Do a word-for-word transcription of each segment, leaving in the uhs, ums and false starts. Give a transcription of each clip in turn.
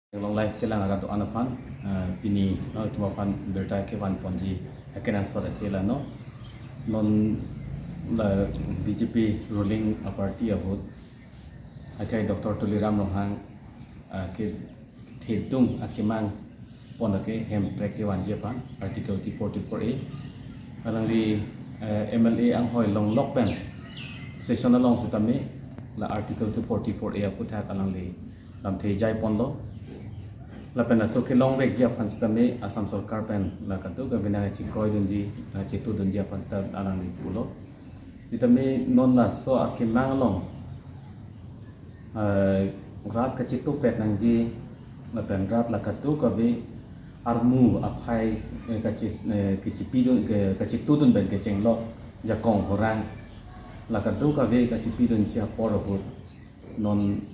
Long life kelang arat do-an aphan, ah, pini, ah, itum aphan birta kevan ponji akenangsot athe lano. Non la B J P ruling, ah, party ahut akai Doctor Tuliram Ronghang, ah, ke thedung akemang pon ake hemprek kevanji aphan Article two forty-four A. Alangli, eh, M L A anghoi longlok pen session along sitame la Article two forty-four A aphuthak alangli lamthe jai ponlo. Lapen laso kelongvekji aphan sitame Assam Sorkar pen la kadokave nangchekroi dunji, nangchetu dunji aphan sita alangli pulo. Sitame non laso akemang along, eh, rat kachetupet nangji, lapen rat la kadokave armu aphai, eh, kache-, eh, kachepidun, ke-, kachetudun pen kechenglok jakong horang, la kadokave kachepidunji apor ahut non,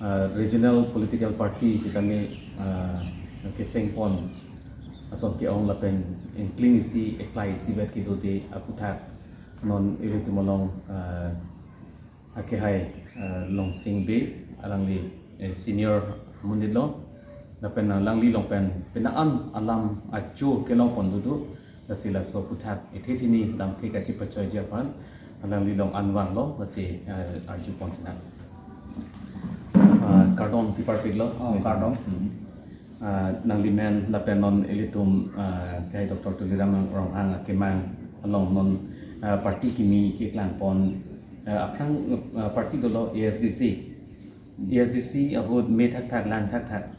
ah, regional political party sitame, ah, keseng pon ason ke-ong lapen ingkling isi eklai isivet kedo de aphuthak non ilitum along, ah, akehai, ah, Longsing Bey, alangli, eh, senior amonit lo, lapen alangli along pen penang an alam ajo kelong pon dodo. Lasi laso aphuthak ethe thini lamthe kachepachoiji aphan alangli along an vanglo, lasi, eh, arju pon sinang. Ah, kardom, pipar pik lo. Oh, kardom. Hmm. Ah, nanglimen lapen non ilitum, ah, akai Doctor Tuliram Ronghang akemang along non, ah, party kimi keklang pon, ah, aphrang, ah, party dolo A S D C. A S D C ahut me thakthak, lang thakthak.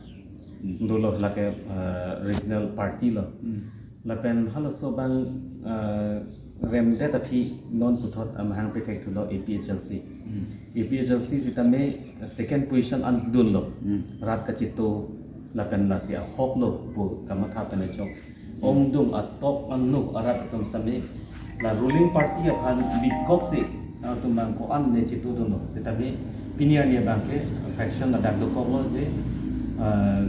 Hmm. Dolo lake, eh, regional party lo. Hmm. Lapen halaso abang, eh, remdet aphi non puthot amahang pethek thulo A P H L C. Hmm. A P H L C sitame second position an dunlo. Hmm. Rat kachetu lapen lasi ahok lo pu kamatha pen achok. Ongdung atok anuk arat atum sitame la ruling party aphan bikok si, ah, atum abang ko-an ne chetudunlo. Sitame pini arni abang ke faction ladak dokoklo je, ah,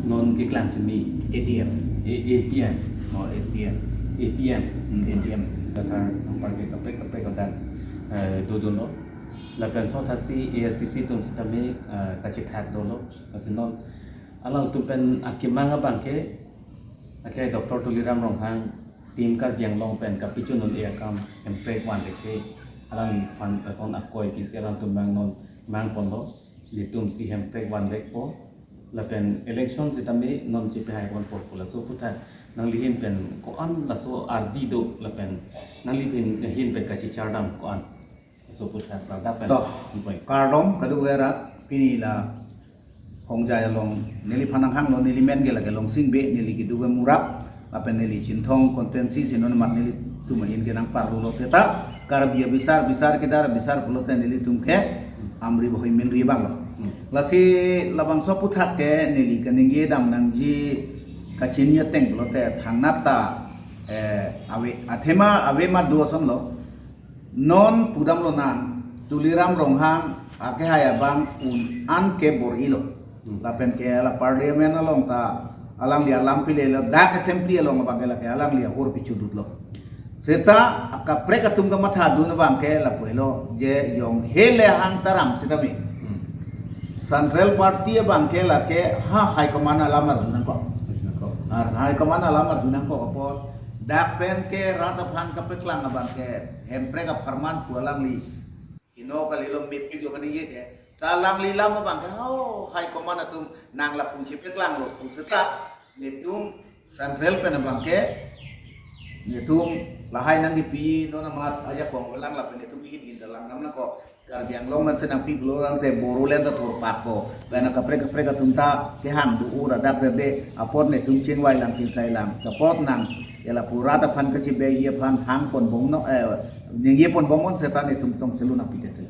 non keklang kimi A D F. A-, A P M. Oh, A P M. A P M. Hmm, A P M. Lathar anpar ke kaprek kaprek ladak, eh, dodunlo. Lapen sothaksi A S D C atum sitame, eh, kachethak dolo. Lasi non alangtum pen akemang abang ke, akai Doctor Tuliram Ronghang, Team Karbi Anglong pen kapachunun-e akam hemprek vanvek ke alangliphan lason akoi kisi alangtum abang non mang ponlo, ilitum si hemprek vanvekpo, lapen election sitame non chepehai ponpo pu laso aphuthak nangli ahin pen ko-an laso ardi do lapen nangli ahin, ahin pen kachechardam ko-an. Laso aphuthak ladak pen. To, kardom kadokave arat, pini la Hongjai along neliphan nanghanglo, neli men ke lake Longsing Bey, neli keduk ke Murap, lapen neli Chinthong constituency si non mat nelitum ahin ke nangparlulo seta Karbi abisar, bisar kedar abisar pulote nelitum ke Amri Bohoi Minri abang lo. Hmm. Lasi labangso aphuthak ke neli kaningje dam nangji kachini ateng pulote thangnat ta, eh, ave, athema ave ma do ason lo. Non pudam lonang, Tuliram Ronghang akehai abang un-an ke bor-ilo. Hmm. Lapen ke la parliament along ta alangli alam pilelo, dak assembly along abang ke lake alangli ahur pichudutlo. Seta akaprek atum kamathadun abang ke lapu helo je jong hele hang taram sitame. Hmm. Central party abang ke lake ha high command alam arju nangkok. Arju nangkok. Ar high command alam arju nangkok apot dak pen ke rat aphan kapeklang abang ke hemprek apharman pu alangli. Ino kalilo mepik lo kaningje ke. Ta alangli alam abang ke, oh, high command atum nang lapu chepeklanglo pu seta netum central pen abang ke netum lahai nangkipi non amat ajakong velang lapen netum ihin-hin dalang dam nangkok. Karbi Anglong man se nangpi pulo tangte Bodoland ta thorpakpo. Pen akaprek kaprek atum ta kehang do-o ladak debe apot netum chingvai lang chingsai lang. Apot nang ya lapu rat aphan kachibe ye aphan hang pon bong no, eh, ningje pon bong non seta netum tong selu nangpi tete.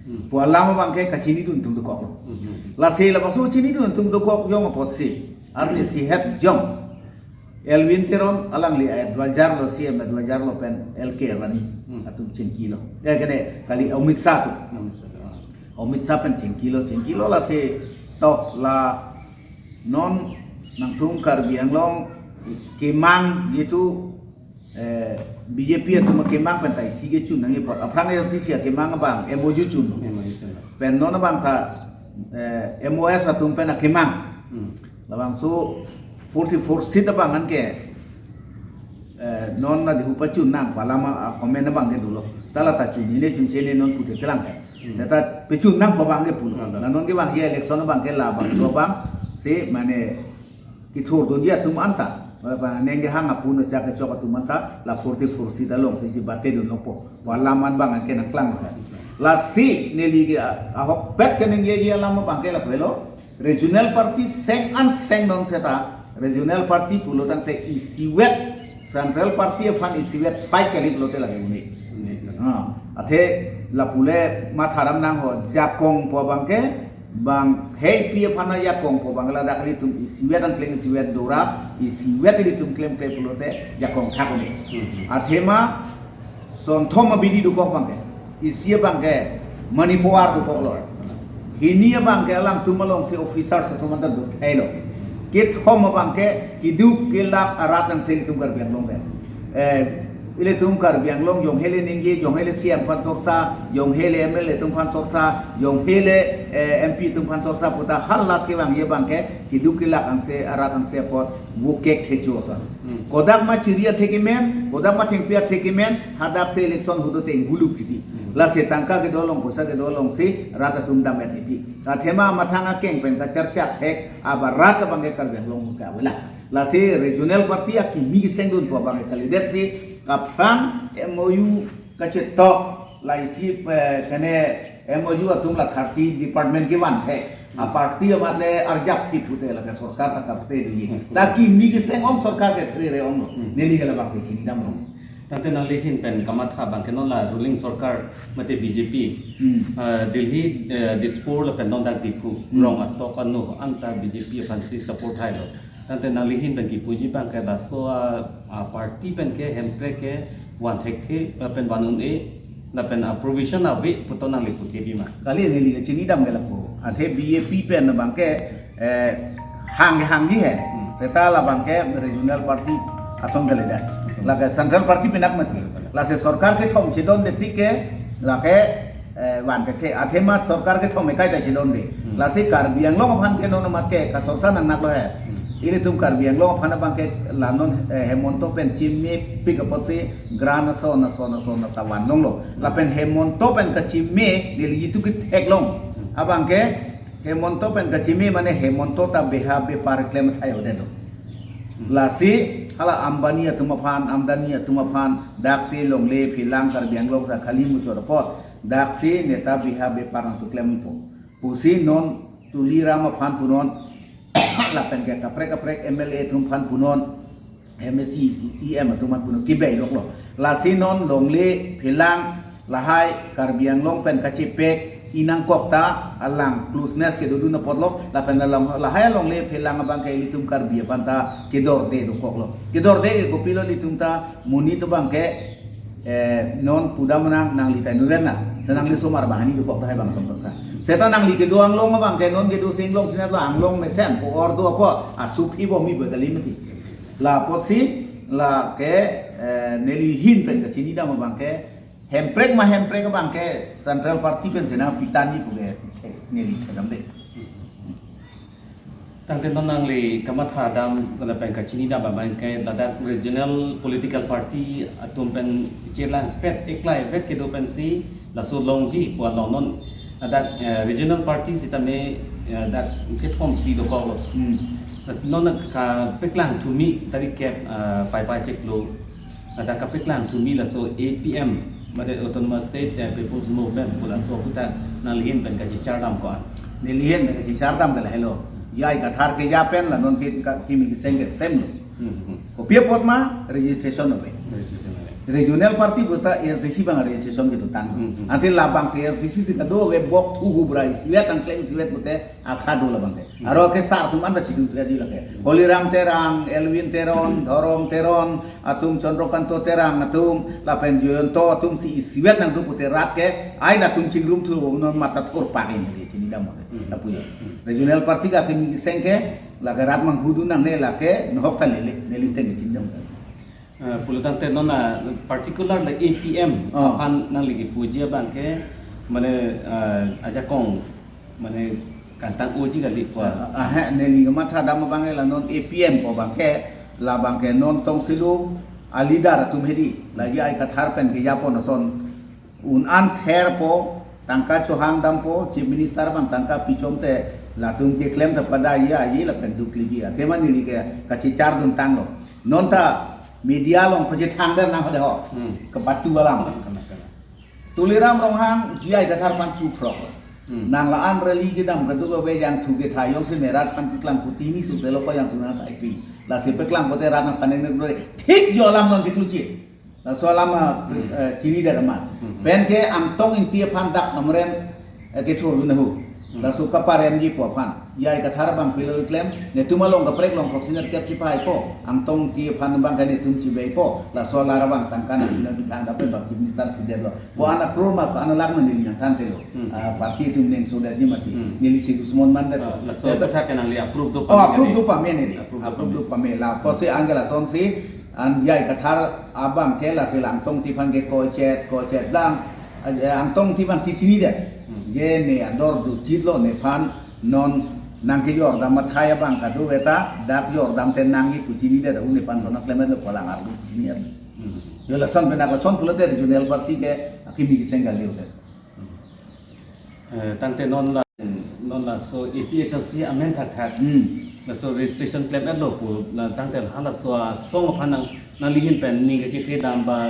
Hmm. Pu alam abang ke kachinidun atum dokoklo. Hmm. Lasi labangso chinidun atum dokok jong apotsi arnisi het jong Elwin Teron alangli advisor lo, C M advisor lo pen L K Advani, hmm, atum chingkilo. Ya kene kali Amit Shah atum. Amit Shah, ah. Amit Shah pen chingkilo, chingkilo lasi to la non nangtum Karbi Anglong kemang jitu, eh, B J P atum akemang pen ta isi kechun nangji apot. Aphrang A S D C akemang abang M O U chun. M O U chun. Pen non abang ta eh, M O S atum pen akemang. Hmm. Labangso forty-four seat abang anke, eh, non na dihu pachun nang pu alam a-comment abang ke dolo. Ta la ta chunine chunchene non pute kelang ke. Hmm. Ta pachun nang pu abang ke pulo. Hmm. Na non kevangji election abang ke labangso abang si mane kethurdunji atum anta, apa neng kehang apu na chak kechok atum anta, la forty-four seat alongsi si batedun longpo. Pu alam abang anke nangklang lo. Lasi neli ke a-, ahokpet keningjeji alam abang ke lapu helo. Regional party seng an seng non seta, regional party pulo tangte isivet, central party aphan isivet fight kali pulote lake un-e. Un-e. Ah, athe lapu le matha ram nangho, jakong pu abang ke, bang heipi aphan ajakong pu abang ladak ilitum isivet angkleng isivet dora, isivet ilitum klemkle pulote jakong thak un-e. Hmm. Athema sonthom abidi dokok abang ke, isi abang ke Manipur dokok lo. Hini abang ke alangtum alongsi officer atum anta dothei lo. Kethom abang ke keduk kelak arat nangsi ilitum Karbi Anglong ke. Eh, ilitum Karbi Anglong jong hele ningje, jong hele C M aphan chorcha, jong hele M L A atum aphan chorcha, jong hele, eh, M P atum aphan chorcha puta halas kevangji abang ke keduk kelak angse arat angse apot vokek thecho sa. Hmm. Kodak ma chiri athe kemen, kodak ma thengpi athe kemen, hadak si election hudo te ingguluk titi. Hmm. Lasi tangka kedo along, poisa kedo alongsi rat atum dam-et titi. Athema mathang akeng pen kacharchak thek, abarat abang ke Karbi Anglong ke avela. Lasi regional party akimi kesengdun pu abang ke kalidetsi, aphrang M O U kachetok, la isi, eh, kene M O U atum la thirty department kevan the. Hmm. A party amat le arjap thi pute lake sorkar ta kapte doji. Hmm. Ta kimi keseng ong sorkar ke phere re ong lo. Hmm. Neli ke labangsi chinidam lo. Tangte nangli ahin pen kamatha abang ke non la ruling sorkar mate B J P. Hmm. Eh, Delhi, eh, Dispur lapen non dak Diphu. Hmm. Rong atok ano anta B J P aphansi support hai lo. Tangte nangli ahin pen kipuji abang ke laso a, a party pen ke Hemprek ke van thekthe lapen van un-e lapen a provision ave puto nangli puthepi ma? Kali neli ke chinidam ke lapu. Athe B J P pen abang ke, eh, hang hangji he. Hmm. Seta labang ke regional party ason kalidet. Hmm. Lake central party penak mati. Lasi sorkar kethom chedonde tik ke lake eh, van thekthe. Athema sorkar kethom ekai ta chedonde. Hmm. Lasi Karbi Anglong aphan ke non amat ke kasorsa nangnak lo he. Hmm. Ilitum Karbi Anglong aphan abang ke la non, eh, Hemanta pen chimepik apotsi grant ason ason ason ta van longlo. Hmm. Lapen Hemanta pen kachime neli itum ketheklong. Hmm. Abang ke Hemanta pen kachime mane Hemanta ta beha bepar klem thai ode lo. Hmm. Lasi hala Ambani atum aphan, Amdani atum aphan, daksi longle phelang Karbi Anglong sa khali muchot apot, daksi neta beha bepar nangcheklempo pusi non Tuliram aphan punon, lapen ke kaprek kaprek M L A atum aphan punon, M A C, E M atum aphan punon, kebei loklo. Lasi non longle phelang lahai Karbi Anglong pen kachepek inangkok ta alang closeness kedodun apotlo, lapen alang lahai longle phelang abang ke ilitum Karbi aphan ta kedorde dokoklo. Kedorde ke kopilo ilitum ta monit abang ke, eh, non pudam nang nangli ta nuren na, ta nangli somar bahani dokok ta hai bang tong ta. Seta nangli kedo Anglong abang ke non kedo si Anglong sinat lo Anglong mesen ko ordo apot asuphi bomi bo kali mati. La apotsi lake, eh, neli ahin pen kachinidam abang ke Hemprek ma Hemprek abang ke central party pen sena pitani pu ke neli thekdamde. Tangte non nangli kamatha dam lapen kachinidam abang ke ladak regional political party atum pen chelangpet eklai vet kedo pensi laso longji pu along non ladak, eh, regional party sitame, eh, dak kethom phli dokoklo. Hmm. Lasi non kapeklang thumi tarik kep, eh, Paipai chiklo. Ladak kapeklang thumi laso A P M, mate Autonomous State, eh, People's Movement, pu laso ahut ta nangli ahin pen kachichar dam ko-an? Neli ahin pen kachichar dam ke lahelo. Yai Kathar ke ya pen la non tin ka kimi keseng ke same lo. Hmm, hmm. Kopi apot ma registration ave. Registration ave. Regional party pusta A S D C abang registration kedotang. Hmm, hmm. Ansi labangsi A S D C si kedo ave bok thu hubra isivet angkleng isivet pute akha do labang ke. Hmm. Aro ke sar atum anta chidun tu adi lake. Holiram Terang, Elwin Teron, Dhorom Teron, atum Chandrakanta Terang, atum lapen Joyonto, atum si isivet nangdo pute rat ke, ai latum chingrum thu non mata thur pake neli chinidam ke. Hmm. Lapu ya. Hmm. Regional party ke kimi keseng ke, lake rat manghudun nangne lake, nohok ta lele, neli teng chinidam ke. Eh, pulo tangte non a particular la A P M, ah, aphan nangli kipuji abang ke, mane, eh, ajakong, mane Kantang uji kali pua. Ah, neli kamathadam abang la non A P M pu abangke, la abangke non Tongsilu a leader atum hedi, la J I Kathar pen kejapon ason un-an therpo, tangka chohangdampo, Chief Minister abang tangka pichomte, latum keklem ta pada ya, ye lapen dukli bi. Athema neli ke kachichar dun tanglo. Non ta media along pachethang der nang hode ho. Hmm. Kebatu alam. Kanak, kanak. Tuliram Ronghang J I Kathar aphan chuphrok. Hmm. Nang la-an rally kedam kedo kave jangthu ketha jongsi ne rat aphan keklang kuti ni suse lo ko jangthu nangthaipi. Lasi peklang pote rat nangphan neng neng thik jo alam non chikluchi. Laso alam, ah, Hmm. eh, chinidet amat. Hmm. Penke Angtong Ingti aphan dak Hamren, eh, kechor dun ahu. Hmm. Laso kaparemji pu aphan. J I Kathar abang pilo keklem, netum along kaprek long kok sinar kep chipaipo, Angtong Ingti aphan abangke netum chibeipo, laso alar abang tangka nang bina bikang dapat bang Chief Minister pidetlo. Ko Hmm. ana kroma, ko ana lakh ma neli nangthantelo. Hmm. Ah, party atum neng sodet ji mati. Hmm. Neli si dusmon mandet. Ah, laso Seta- kathak ke nangli approve do Oh, pame approve neli. do pame neli. Approve do Approve pame. do pame. La, pusi anke lasonsi, an J I Kathar abangke lasi Angtong Ingti aphan ke koichet, koichet lang. Ah, eh, Angtong Ingti abang chinidet. Hmm. Je ne ador do chitlo nephan non nangkejordam athai abang kadokave ta, dak jordam te nangji pu chinidet, un nephan son nangklemlo pu alang arlo chinidet. Hmm. Yo lason pen lason pulote regional party ke akimi keseng kali udet. Hmm. Eh, tangte non la, non laso A P H L C amen thakthak. Hmm. Laso registration klemlo pu, la tangte halaso asong aphan nang, nangli ahin pen ning kachethedam ba,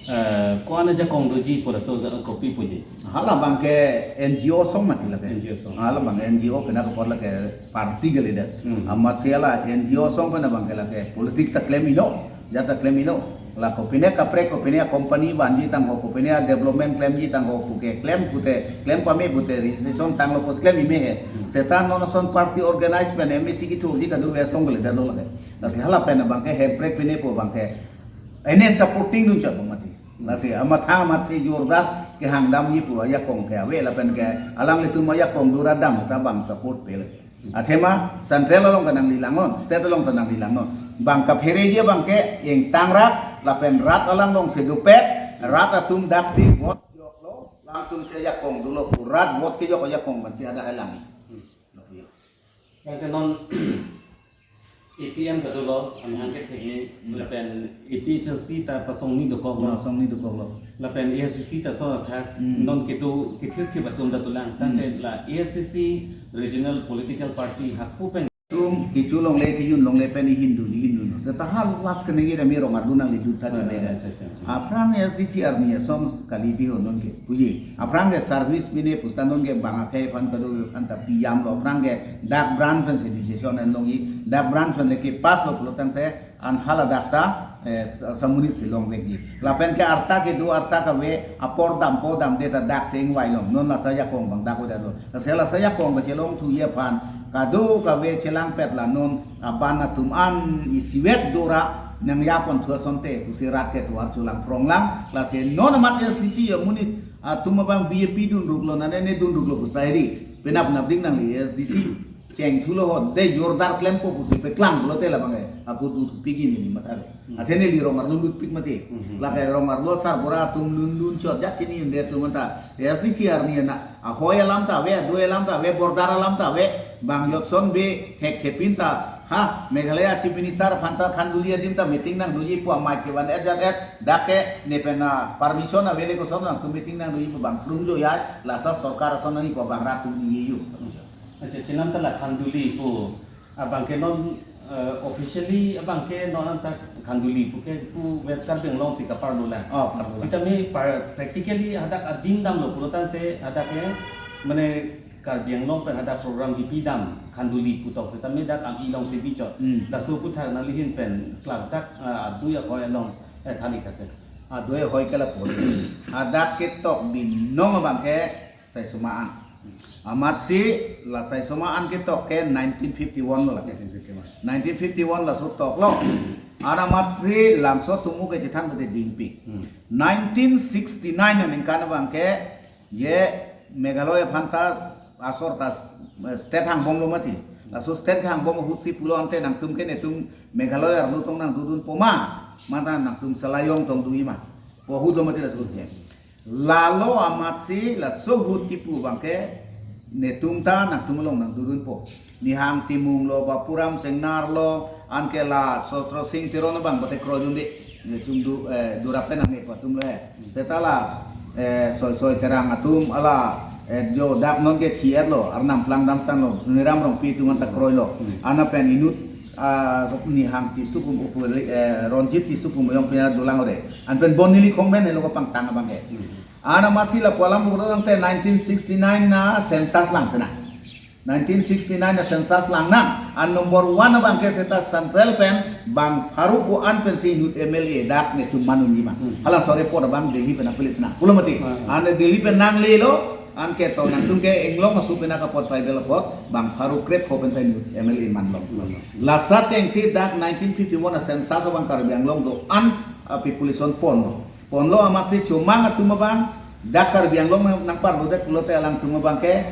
eh, ko-an ajakong doji pu laso kopi puji. Hala abangke N G O asong mati lake. N G O asong. Hala abang N G O pen akapor lake party kalidet. Hmm. Amatsi hala N G O asong pen abangke lake politics ta klem ino, jat ta klem ino. La kopine kaprek, kopine company vanji tangho, kopine development klemji tangho, puke klem pute, klem pame pute, registration tanglo put klem ime he. Hmm. Seta non ason party organize pen M A C kethurji kadokave asong kalidet lo lake. Lasi hala pen abangke hemprek pine pu abangke ene supporting dunchot mati. Hmm. Lasi amathang amatsi jordar kehangdamji pu ajakong ke ave lapen ke alanglitum ajakong dura dam seta bang support pe lake. Athema central along ke nangli langnon, state along ta nangli langnon. Bang kaphereji abangke ingtang rat, lapen rat alang alongsi dopet, rat atum daksi vote joklo, latum si ajakong dolo pu rat vote kejok ajakong abangsi hadak elang. Tangte non A P M ta dolo, amahang kethek ni, Hmm. lapen A P H L C ta pasong ni dokok lo. Pasong ni dokok lo. Lapen A S D C ta so athak, Hmm. non kedo kethir thip atum ta dolang. Tangte Hmm. la A S D C regional political party hapu pen. Tum kecho longle kejun longle pen ihin dun, ihin dun. Seta hal las kenege dami rong arlu nangli dut ta Ah, chebeda. acha, acha. Aphrang A S D C arni asong kali di ho non ke. Puji. Aphrang ke service mine pusta non ke bang akai aphan kado aphan ta pijam lo. Aphrang ke dak branch pen si decision en longji. Dak branch pen leke pass lo pulo tangte an hala dak ta, eh, sa-, samunit si longvekji. Lapen ke arta kedo arta kave apor dampo damde ta dak si ingvai long. Non lasi ajakong bang dak udet lo. Lasi lasi ajakong kachelongthuji aphan kadokave chelangpet la non aban atum an isivet dora nangjaponthu asonte pusi rat ke tovar cholang phrong lang. Lasi non amat A S D C amonit atum abang B J P dun ruklo nane ne dun ruklo pusta hedi. Penap nap ding nangli A S D C chengthulo ho de jordar klempo pusi peklang pulote labang ke. Aku tu pigi ni mata ke. Hmm. Athe neli rong arlo lutpik mati. Hmm. Lake rong arlo sarbura atum lun lun chot jat chini inde atum anta. A S D C arni na ahoi alam ta ave, adoi alam ta ave, bordar alam ta ave, bang jotson be thek thepin ta, ha, Meghalaya Chief Minister aphan ta Khanduli adim ta meeting nangdoji pu amai kevan et jat et, dak ke ne pen na permission ave le koson nangtum meeting nangdoji pu bang plung jo ya, laso sorkar ason nangji pu bang rat atum ni ye yo. Acha, chenam ta la Khanduli pu, abang ke non, eh, officially abang ke non anta Khanduli pu ke pu West Karbi Anglong si kaparlo lang. Oh, parlo lang. Sitame par-, practically hadak adim damlo pulo tangte hadak ke mane Karbi Anglong pen hadak program kipi dam Khanduli pu tok sitame dak Ami along si bichot. Hmm. Laso aputhak nangli ahin pen klak dak, eh, adui ahoi along, eh, thani kachet. Adui ahoi ke lapu. Hadak ketok binong abang ke Saisoma an. Amatsi la Saisoma an ketok ke nineteen fifty-one lo lake. Nineteen fifty-one. Nineteen fifty-one laso toklo. An amatsi labangso atum ke chethang pute dingpik. Hmm. Nineteen sixty-nine aningkan abang ke ye Meghalaya aphan ta asor ta, eh, state hangbomlo mati. Laso state hangbom ahut si pulo ante nangtum ke netum Meghalaya arlo tong nangdodunpo ma, mate nangtum Salai Jong tong doji ma pu ahut lo mati laso ahut ke. Lalo amatsi laso ahut kipu abang ke Netum ta nangtum along nangdodunpo. Nihang Timung lo, Bapuram Singnar lo, anke la Sotro Sing Teron abang bate kroidunde. Netum du, eh, dura pen nangnepo atum lo he. Seta la, eh, Soi Soi Terang atum hala, eh, jo dak non ke thiet lo, Arnam Plangdamtang lo, Suniram Rongpi atum anta kroilo. Hmm. Ana pen inut, ah, Nihang Tisso pu, eh, Ronjit Tisso pu meyong pina dolang ore. An pen bon neli khong pen elo ko pangtang abang ke. Hmm. Ana masi lapu alam pura tangte nineteen sixty-nine na census lang sena. Nineteen sixty-nine na census lang nang. An number one abang ke seta central pen bang pharo ko-an pensi inut M L A dak netum manun lima. Hmm. Hala sore apot abang Delhi pen apili sena. Pulo mati. Hmm. An Delhi pen nanglelo, anke to nangtum ke Anglong aso pen akapot tribal apot bang pharo krep ko pen ta inut M L A manlo. Hmm. Lasi atengsi dak nineteen fifty-one na census abang Karbi Anglong do-an, ah, population ponlo. Ponlo amatsi Chomang atum abang, dak Karbi Anglong nang, nangparlodet pulote alangtum abang ke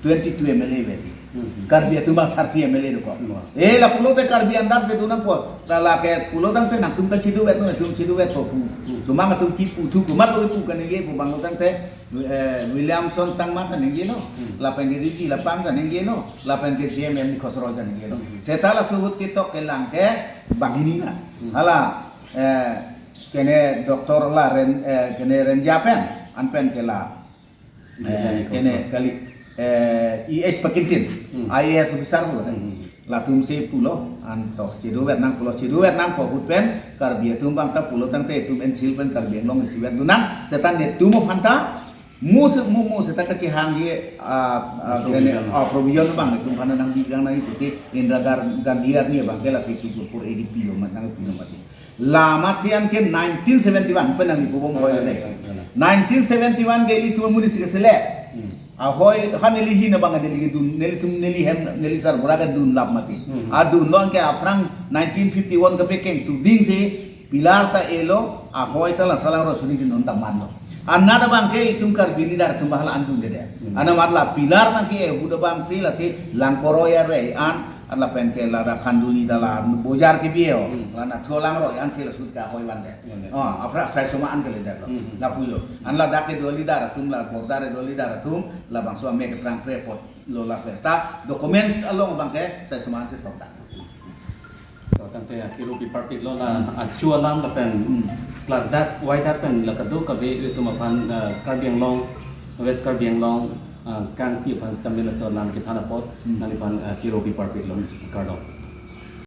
twenty-two M L A bedi. Hmm. Karbi atum abang thirty M L A dokok. Hmm. Eh, la pulote Karbi andar si dunangpo. La, la ke pulo tangte nangtum ta chiduvet, nangtum chiduvetpo pu. Hmm. Chomang atum kipu thu komat lo kipu kaningjepo banglo tangte, eh, Williamson Sangma ta ningjelo. Hmm. Lapen ke Riki Lapang ta ningjelo. Lapen ke J M M Nichols Roy ta ningjelo. Hmm. Seta laso ahut ketok kelang ke banghini na. Hmm. Hala, eh, kene Doctor la Ren, eh, kene Renja pen, an pen ke la, eh, Renja Nichols kene Roy. Kali, eh, E S Pakintin, Hmm. I A S officer pulo kan. Hmm. Latum si pulo, an to chiduvet nang pulo, chiduvet nangpo ahut pen, Karbi atum abang ta pulo tangte itum N C L pen Karbi Anglong isivet dunang, seta netum aphan ta, mu se, mu, mu seta kachehangji, ah, ah, Provision. Kene, ah, provision abang netum aphan nangbi gang nangji pusi Indira Gar-, Gandhi arni abang ke lasi tu pur A D P lo mat nangpilo mati. La amatsi anke nineteen seventy-one pen nangli pubom hoi Ya, de. Ya, ya, ya. Nineteen seventy-one ke ilitum amonit si keselect. Hmm. Ahoi ha neli hin abang neli kedun, nelitum neli hem, neli sarbura kedun lap mati. Hmm. Adunlo anke aphrang nineteen fifty-one kepekeng suding si pillar ta elo, ahoi ta la Salangroi suding si non ta manlo. Anat abang ke itum Karbi leader atum abang hala an dunde de. Hmm. Ana mat la pillar nangke-e ahut abang si lasi Langkoroi arei an, an lapen ke la da Khanduli ta la bojar kebi-o, Hmm. la Nathu Langroi an si la sut ke ahoi vande. Vande. Oh, aphrang Saisoma an keledet lo. Hmm. Lapu jo. An ladak kedo leader atum, la border kedo leader atum, labangso amek ke prangpre apot lo la festa. Document along abang ke Saisoma an si tokdak. So, tangte, ah, kiru piparpik lo la, Hmm. achu alam lapen Hmm. klardak waidak pen la kadokave itum aphan, ah, Karbi Anglong, West Karbi Anglong, ah, kangpi aphan sitame laso alam kethan apot, Hmm. nangliphan, ah, kiru piparpik lo kardom.